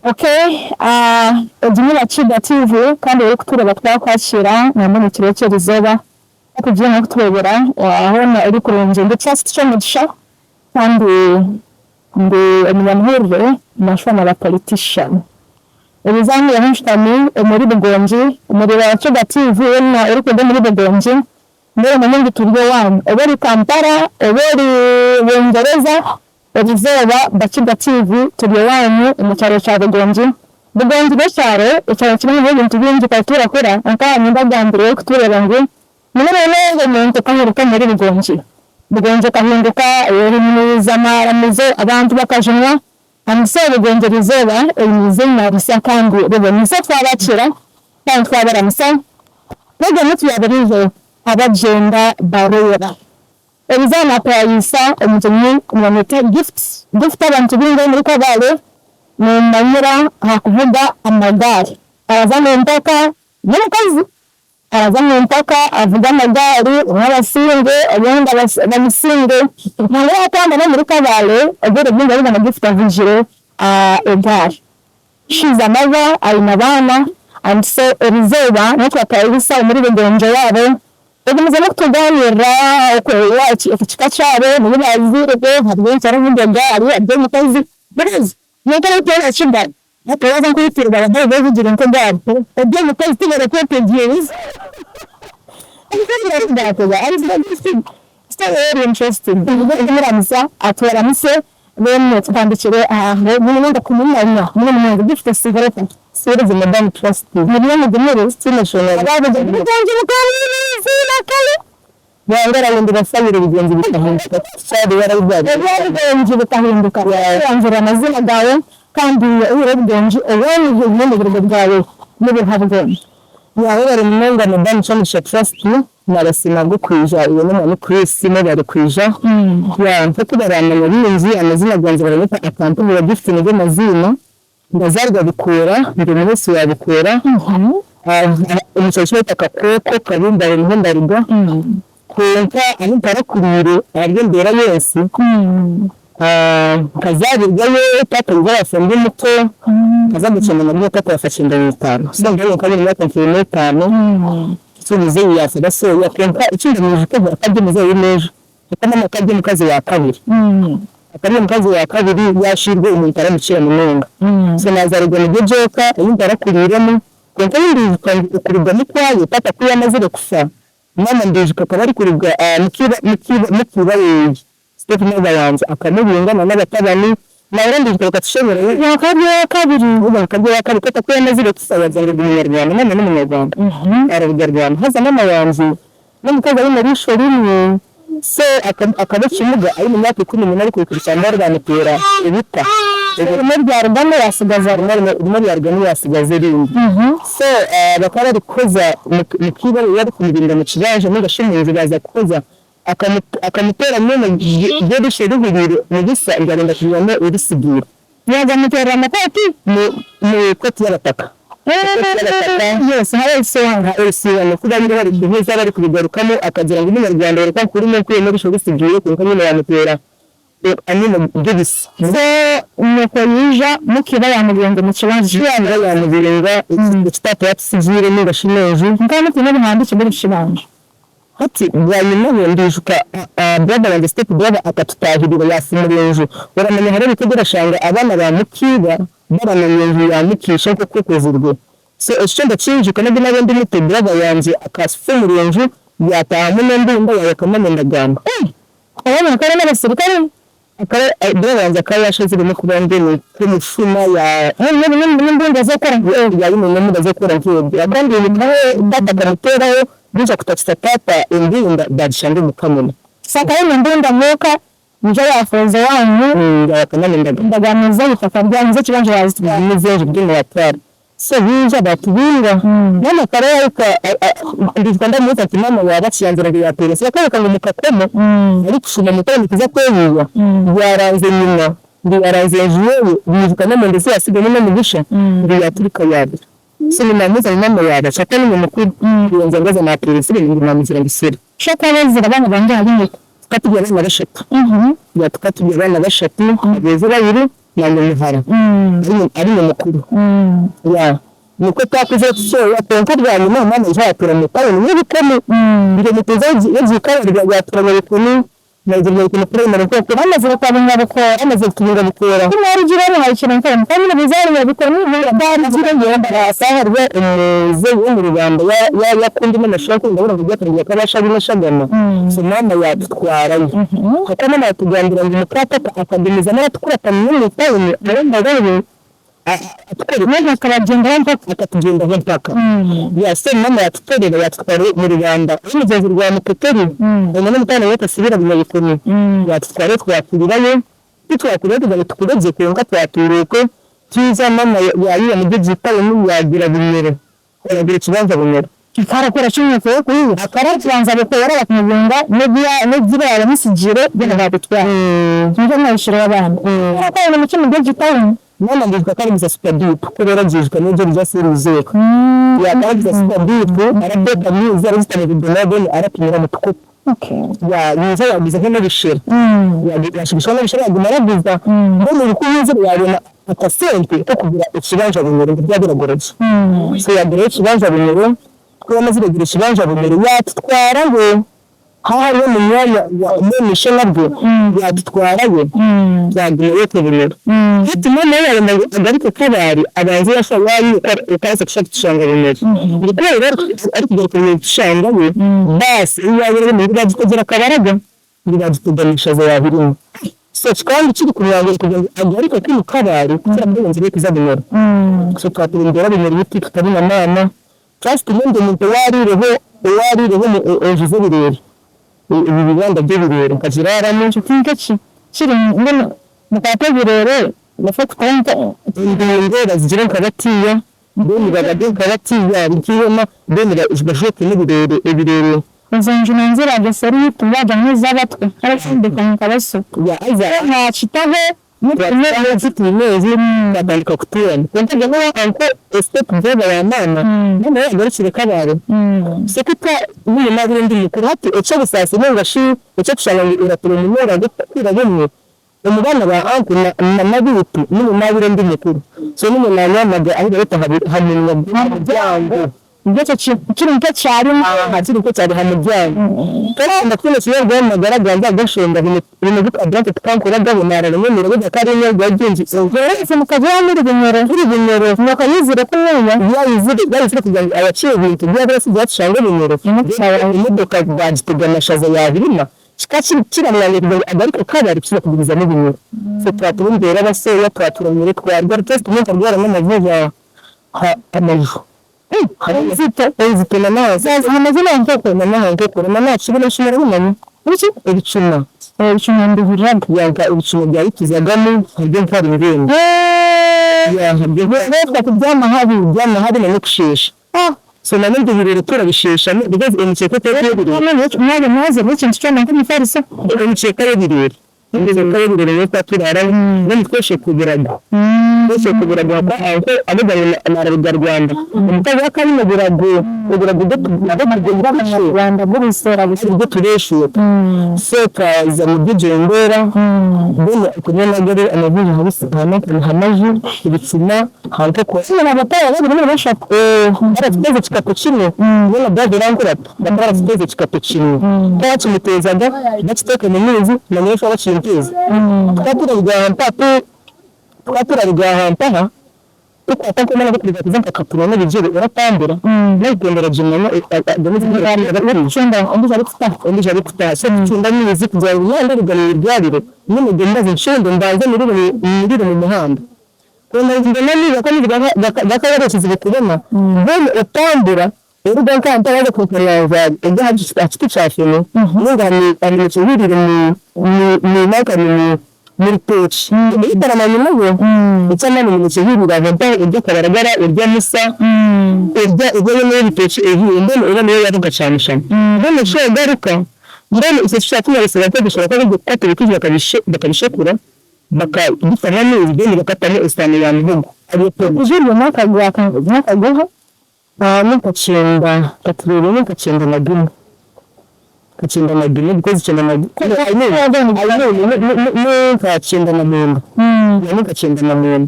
Ok egi ni Bakiga TV kandi orikutureeba twakwakira nambwenu ekiro ky'erizooba okugira ngu orikutureebera hoona ori kurungi. Ndi Trust Kyomugisha kandi ndi omunyamahurire nashuba naba politician. Erizooba nyine nshutami omuri Bugongi omuri Bakiga TV weena orikuruga omuri Bugongi mbwenu omanye ngu turi owaanyu, oba ori Kampala, oba ori Bungyereza, erizooba Bakiga TV turi owaanyu omu kyaro kya Bugongi. Bugongi n'ekyaro, ekyaro kirimu ebintu bingi kare turakura konka nimbagambira orikutureeba ngu nimureba omuntu okahinduka omuri Bugongi, Bugongi ekahinduka erimu amaramizo abantu bakajunwa and so Bugongi erizooba eine eiziina risya kandi riboniire so twabakiira kandi twabaramusa, puroguramu yaitu ya buriijo abagyenda bareeba. Erizooba nataayiisa omugyenyi nibamweta Gift, Gift abantu bingi ab'omuri Kabale nimumanyira aha kuvuga amagaari, araza omu mpaka, n'omukazi, araza omu mpaka avuge amagaari obumwe abasinge obundi bamusinge, nangwa waatambura n'omuri Kabale obwire bwingi orabugana Gift avugire egaari. She's a mother, aine abaana and so erizooba niwe twataahiisa omuri Bugongi owaabo, ogumizemu kutugaanirira ekika kyabo, nobu baaziirwe, ahabw'enki aravuga egaari ari omukazi, ovugire nk'egaari, ori omukazi tibarakwetegyereza so very interesting kumuramusa aturamuse then tutandikire aho niinyenda kumumanya munonga. Gift osiibire ota? Siibire Madam Trust. Muri omugumire? Tiine shonga. Bugongi bukaba bwine eiziina kare. Yangara ngu ndibasabire Bugongi bikahinduka tikyari yarabigambye. Ebya Bugongi bikahinduka. Orangira amaziina gaawe kandi oyihireho Bugongi owaanyu hiine oburugo bwawe nibuha Bugongi? Mwabare munonga Madam Kyomugisha Trust, nabasiima ahabw'okwija iwe n'omwami Chris mwebare kwija. Ya nk'oku baramanya bingi amaziina gangye baranyeta Akampumura Gift nigo maziina, ndazaarwa Bukoora, ndi omuhuusi wa Bukoora, omu kyaro eki bareeta Kakooko Kabumbare niho ndaruga, konka ahu ntarakuriire ahabw'embeera y'ensi, nkazaarirwayo taata yaija yaafa ndi muto, nkaza Mukyenda nabwo taata yaafa 95, so mbwenu nka nyine emyaka nk'etaano, so muzeeyi yaafa basoya konka ekindamwijukaho akaba ari muzeeyi w'emeju, konka maama akaba ari omukazi wa kabiri, akaba ari omukazi wa kabiri yaashwirwe omuntu aramukira munonga, so naazaarirwa muri egyo ka ei ntarakuriiremu, konka ei ndiijuka ngu okurugamu kwayo taata ku yaamazire kufa, maama ndiijuka akaba arikuruga mukiiba mukiiba mukiiba weeye step mother wangye akamubinga na n'abatabani, nangwa ndiijuka bakatushenyera. Akaba ari owakabiri? Akaba ari owakabiri taata ku yaamazire kufa yaagira ngu ndi Munyarwanda, maama n'Omunyarwanda, araruga Rwanda, haza maama wangye n'omukazi aine eriisho rimwe, so akaba ekimuga aine emyaka 14 arikuruka ebitambara baamuteera ebita. Rimwe ryarugamu yasigaza rimwe. Rimwe ryarugamu yasigaza erindi. So bakaba barikuhoza mukiiba we arikumubinga mu kibanja ningashi omunju baaza kuhoza akamuteera mbwenu ryo eriisho erihuriire mubisa ngu arenda kwihamu erisigiire. Yaaza amuteerera mukooti? Mu kooti y'abataka. Yes, nka LC1. Nka LC1 ku baabaire bari kuhuza bari kubigarukamu akagira ngu Omunyarwanda oreka nkuruma nkwihemu eriisho risigiire konka nyine yaamuteera amiino g'ebisa. So nyoko yiija mukiiba yamubinga omu kibanja? Yaaza yamubinga eki taata yaatusigiire ningashi n'enju. Mukaba mutiine obuhandiike bw'ekyo kibanja? Hati bwanyima ndiijuka brother wangye step brother akatutaahirira yaafumura enju, oramanya hariho ebika ebi orashanga abaana ba mukiiba baramanya enju ya mukiisha nk'oku ekozirwe, so ekyo kyo ndakiijuka nobu naaba ndi muto brother wangye akafumura enju yaataahamu n'embunda yaayakamu endagaano. Abana bakaba n'abasirikare? Akaba brother wangye akaba yaashaziremu kuba mbwenu nk'omushuma ya N'embunda z'okukora nk'ebyo, aine n'embunda z'okukora nk'ebyo kandi ndiijukaho taata akamuteeraho baija kutakisa taata embunda baagishanga omu kamina. So akaba aine embunda muuka, nijo yaafunza owaanyu. Yaayakamu endagaano. Endagaano z'eitaka ryanyu z'ekibanja yaazitwara. N'ez'enju mbwenu yaatwara. So baija baatubinga, maama akaba yaahika ndiijuka ndamubuuza nti maama waaba ki yangira ngu yaateera ensi bakareebeka ngu mukakomo arikushuma omu tawuni kuza kweyiiya yaaranza enyima ngu yaaranza enju yeeye biijuka n'emondi ezi yaasigire n'omugusha ngu yaaturika yaabura. So naamubuuza ngu maama waaba ki ate niinye mukuru yangira ngu haza naateera ensi ngu naamugira ngu sorry. Sho akaba azire abaana bangahe nyoko? Tukaba turi abaana bashatu, tukaba turi abaana bashatu, aboojo babiri. Nanye muhara ari mukuru yeah nikwe twakuzire tusyoya konka bwanyima maama yaija yatura mu town Nyabikumi, yagiye yatura Nyabikumi yagira Nyabikumi primary nkoku Bamazire kubabinga Bukoora. Bamaze kutubinga Bukoora. Ku mwarugire muhikire nkahe mukaba mwine Nyabikumi Twarugire Mbarasa hariyo omuzeeyi w'omu Rubanda ya- yakunda amashago ndabura ngu akaba ashagama so maama yatutwarayo konka maama yatugambira ngu muka tata akagumizamu aratukurata mu town aramarayo Maama akabagyenderaho mpaka. Akatugyendaho mpaka, yeah, so maama yatutorera yatutwara mu Rubanda rw'omugyenzi rwa Muketeri omwe n'omutaano we tasibira Nyabikumi yatutwarayo twakurirayo, titwakurirayo kugira ngu tukuregye konka twatuura okwe twiza maama yayiiha muri town yaagira Bunyoro, yagura ekibanja Bunyoro. Karakora kimwe kuriya akarakibanza Bukoora bakamubinga n'ebyo yabamusigiire byona babitwara. Nikyo mwahikire abana. Karakora muki muri town? Maama ndibuka ko ariguza super dip kubera aragyijuka n'eryo rya eriizooba, yeah, akaba araguza super dip arateeka amiizi aragita mu bidomora then arapimira mu tukopo yeah, yiija yaaguzaho n'ebishera yashigishaho n'ebishera yaguma araguza mbwenu ku yiizire yaabona akasente k'okugura ekibanja Bunyoro ngu bya biragura gye so yaagurayo ekibanja Bunyoro, ku yaamazire kugura ekibanja Bunyoro yaatutwarayo ha hariyo munywani wa mbwenu ishe nabwe yaatutwarayo twagumayo okwe Bunyoro. Hati maama we yaayenda ngu agaruke Kabale abanze yaayiruka kushusha kutushanga Bunyoro, ngu ku yaabiire arikugaruka Bunyoro kutushangayo, baasi eyi yaabiire erimu ngu baagitegyera Kabaraga ngu baagiteganishaza yaahirima so kikaba kiri kumwanguhira kugira ngu agaruke kunu Kabale kukira kuba kuza Bunyoro. So twatura embeera Bunyoro hitu tutari na maama, just mbwenu ndi omuntu owaariireho owaariireho enju z'ebireere, ebi bibanda by'ebireere nkagiraaramu. Nk'eki kiri mbwenu mukwate ebireere Embingo bazigire nka batiiya then babage nka batiiya nk'ihema then bajweke n'ebireere ebireere. Ezo nju nanziraaga seeri yitu baagira ngu n'ez'abatwa barazombeka nka basoga. Yeah, haza Mwakitaho twakitaho ezi twatandika kutuuramu konka nyowe uncle step brother wa maama, maama we yagarukire Kabale so ku twa mbwenu nabiire ndi mukuru hati eky'obusaasi ningashi eky'okushanga ngu oratura munonga kukura bimwe, omu baana ba uncle na na biitu niinye nabiire ndi mukuru so niinye nanyamaga ahi bareeta ha muryango. Mbwenu ekyo kiri nk'ekyarimu. Aha kiri nk'ekyari ha muryango. Kandi tihiine ekirengwaho omu magara gangye ahabw'enshonga hiine obu ka blanket kankuragaho naarara nyemereire Reero mukagira muri Bunyoro. Turi Bunyoro. Mwakayizire kunuuya. Yaayizire yaayizire kugira ngu ayakye ebintu bi yaabiire asigireho atushange Bunyoro, emotoka bagitega amashaza yaahirima, kika kiramwangwira kugira ngu agaruke Kabale kukira kugumizamu Bunyoro. So twatura embeera baseeya twatura Bunyoro twarwara just nyowe nkarwara n'amavunja amaju enzito enzito na n'aha na n'aha nkokora na n'aha kibunu ebicuma orabimanya? Biki? Ebicuma. Ebicuma mbihuriraga. Yeah, nka ebicuma byayikizagamu nkarya ntwara mbwenu. Yeah, Reero kubyama habi. Kubyama habi na n'okusheesha. So na n'ebyo bireere turabisheesha because emikyeeka etari y'ebireere. Mwaba mwaza n'ekintu kyona nk'emifariso. Emikyeeka y'ebireere, emikyeeka y'ebireere niyo twaba turaraho then twesheka oburago, twesheka oburago ahabw'okuba uncle abugane nararuga Rwanda, omukazi we akaba aine oburago, oburago Rwanda bw'obusera busa. Nibwo tureeshuka so twaza muryegyo mbeera mbwenu okwe niho amavunja hamaju, ebicuma, ha nkokora. Baratuteza ekikapo kimwe, mbwenu brother orankurata bakaba baratuteza ekikapo kimwe, bakaba bakimuteezaga bakiteeka mu miizi nanyowe bakaba bakinteeza. Tukaba turaruga aha mpaha tukaba turaruga aha mpaha tukwata nk'omwana arikuruga kuza nka Katuna n'ebigyere oratambura nayikondo aragimanya Ondiijo arikutaha. Ondiijo arikutaha so tucunda amiizi kugira ngu nandaruga mw'iryariro nyine mbaze ncunde mbanze mirire mu muhanda. Mbone amiizi ahabw'okuba amiizi gakaba gari ekizibu kubona, mbwenu otambura oruga nka aha mpaha waaza kuhika Rwanzaari ori aha kiti kya fene ninga aha minekye ehuriire mu nanka mu rutookye ei otaramanya nayo, eky'amaani eminekye ehuriire aho mpaho erya kabaragara, erya musa, erya erya n'ebitookye ehiire mbwenu eba niyo yaaba nka kyamushana. Mbwenu oshushe ogaruka, mbwenu itwe ekitwakubaasa kukwata ebikozi bakabishekura bakabitamu amiizi then bakatamu esaano ya muhogo ariyo porridge. Ojwire omwaka gwa mwaka guha? Ni nka kyenda katureebe ni nka kyenda na gumwe. Nka kyenda na gumwe because kyenda na I mean, I mean ni- ni- ni nka 94, ni nka 94.